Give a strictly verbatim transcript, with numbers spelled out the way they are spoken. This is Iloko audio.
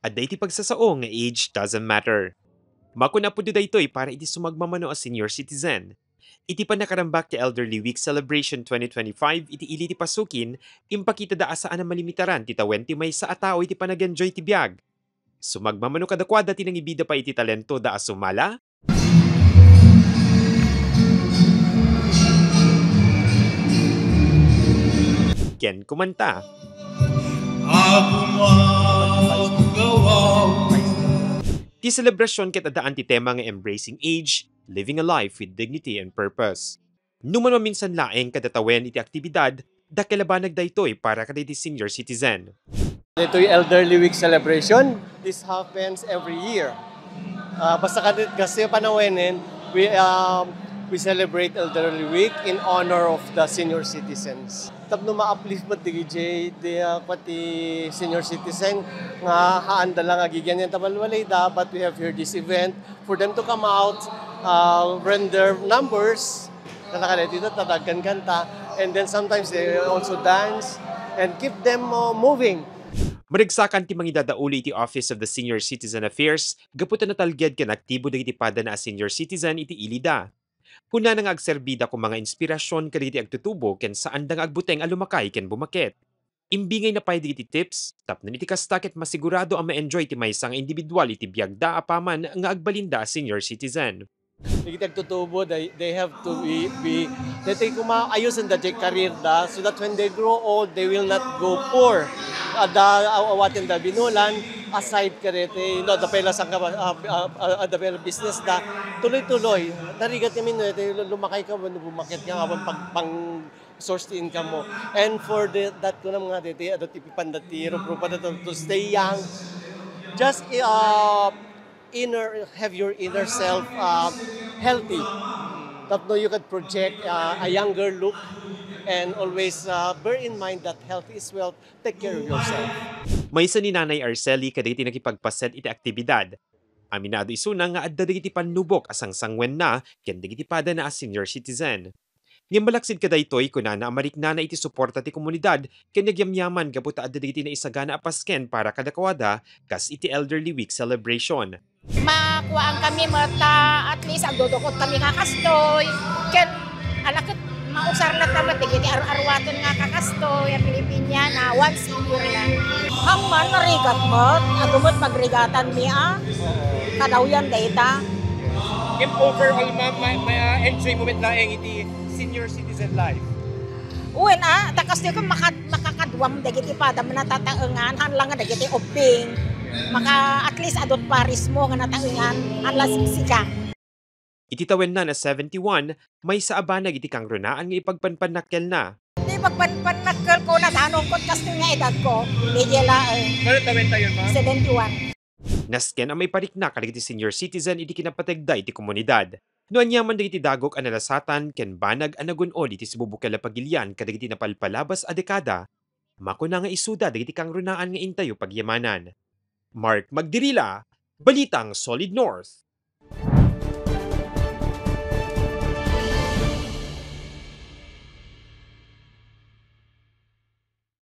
Adda iti pagsasao nga age doesn't matter. Makuna pudno daytoy para iti sumagmamano a senior citizen. Iti pannakarambak ti Elderly Week Celebration twenty twenty-five iti ili ti Pasukin, impakitada a saan a malimitaran ti tawen ti maysa a tao iti panag-enjoy ti biag. Sumagmamano kadakuada ti nangibida pay iti talentoda a sumala ken kumanta. Ti selebrasyon ket addaan ti tema nga Embracing Age, Living a Life with Dignity and Purpose. Nupay maminsan laeng kada tawen iti aktibidad, dakkel a banag daytoy para kadagiti senior citizen. Ditoy Elderly Week celebration. This happens every year. Ah, basta kada, kasi panawenen, we, um, we celebrate Elderly Week in honor of the senior citizens. Tapno ma-uplift met dagiti, di, ah, pati senior citizen nga haanda lang agigian ta balbalayda, but we have here this event for them to come out, uh, render numbers, kanta kadagiti, tatagkan kanta, and then sometimes they also dance and keep them, uh, moving. Maragsakan ti mangidadauli iti Office of the Senior Citizen Affairs gapu ta natalged ken aktibo dagiti padana a senior citizen iti ilida. Kunana nga agserbida koma nga inspirasyon kadagiti agtutubo ken saanda nga agbuteng a lumakay ken bumaket. Imbingayna pay dagiti tips tapno iti kasta ket masigurado a ma-enjoy ti maysa nga individual iti biagda apaman nga agbalinda a senior citizen. Dagiti agtutubo, they, they have to be, be, daytoy koma ayusen daytoy career da, so that when they grow old, they will not go poor. Adda, aw-, awaten da binulan, aside kadaytoy, no, adda pay la sangka, ah, ah, ah, adda pay la business da, tuloy-tuloy. Narigat kami, no, daytoy lumakay ka, wenno bumaket ka, awan pag, pang, source ti income mo. And for the, that kunam nga, daytoy, adda ti pipanda ti rup-rupa da to, to stay young. Just, uh, inner, have your inner self, uh, healthy. Tapno you can project, uh, a younger look and always, uh, bear in mind that health is wealth. Take care of yourself. Maysa ni Nanay Arceli kadagiti nakipagpaset iti aktibidad. Aminado isuna nga adda dagiti pannubok a sangsangwenna ken dagiti padana a senior citizen. Ngem malaksid kadaytoy, kunana a mariknana iti suporta ti komunidad ken nagyamyaman gapu ta adda dagiti naisagana a pasken para kadakuada kas iti Elderly Week celebration. Makuaan kami met ta at least agdudukot kami nga kastoy. Ken ala ket mausar na ta met dagiti aru-aruaten nga kakastoy a Filipiniana once a year lang. Haan man, narigat met. Adu met pagrigatanmi a kadawyan dayta. If overall, ma'am, may, may, ah, enjoy mo met laeng iti senior citizen life? Wen, ah, ta kastoy ket maka-, makakaduam dagiti padam a natataengan, haan lang nga dagiti ubbing. Maka, at least, adut pares mo nga nataengan, haan lang siksika. Iti tawenna a seventy-one, maysa a banag iti kangrunaan nga ipagpanpannakkelna. Ti pagpanpannakkelko, nadanongko kastoy nga edadko. Medyo laeng. Ngano tawen tayo, ma'am? Seventy-one. Nasken a maiparikna kadagiti senior citizen iti kinapategda iti komunidad. No ania man dagiti dagok a nalasatan ken banag a nagun-od iti sibubukel a pagilian kadagiti napalpalabas a dekada, makuna nga isuda dagiti kangrunaan nga intayo pagyamanan. Mark Magdirila, Balitang Solid North.